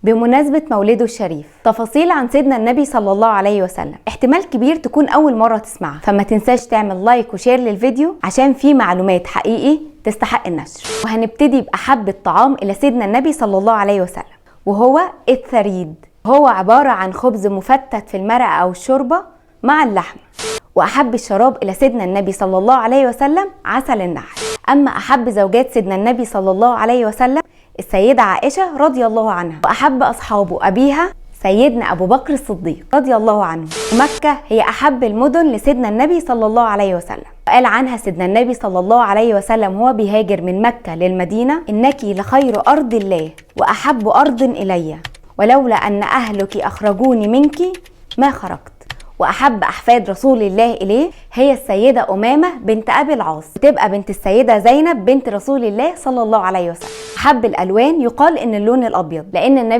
بمناسبة مولده الشريف. تفاصيل عن سيدنا النبي صلى الله عليه وسلم احتمال كبير تكون أول مرة تسمعها، فما تنساش تعمل like و share للفيديو عشان في معلومات حقيقي تستحق النشر. وهنبتدي بأحب الطعام إلى سيدنا النبي صلى الله عليه وسلم، وهو الثريد. هو عبارة عن خبز مفتت في المرقة أو الشوربة مع اللحم. وأحب الشراب إلى سيدنا النبي صلى الله عليه وسلم عسل النحل. أما أحب زوجات سيدنا النبي صلى الله عليه وسلم السيدة عائشة رضي الله عنها. وأحب أصحابه أبيها سيدنا أبو بكر الصديق رضي الله عنه. مكة هي أحب المدن لسيدنا النبي صلى الله عليه وسلم. قال عنها سيدنا النبي صلى الله عليه وسلم وهو بيهاجر من مكة للمدينة: إنك لخير أرض الله وأحب أرض إلي، ولولا أن أهلك أخرجوني منك ما خرجت. وأحب أحفاد رسول الله إليه هي السيدة أمامة بنت أبي العاص، تبقى بنت السيدة زينب بنت رسول الله صلى الله عليه وسلم. أحب الألوان يقال إن اللون الأبيض، لأن النبي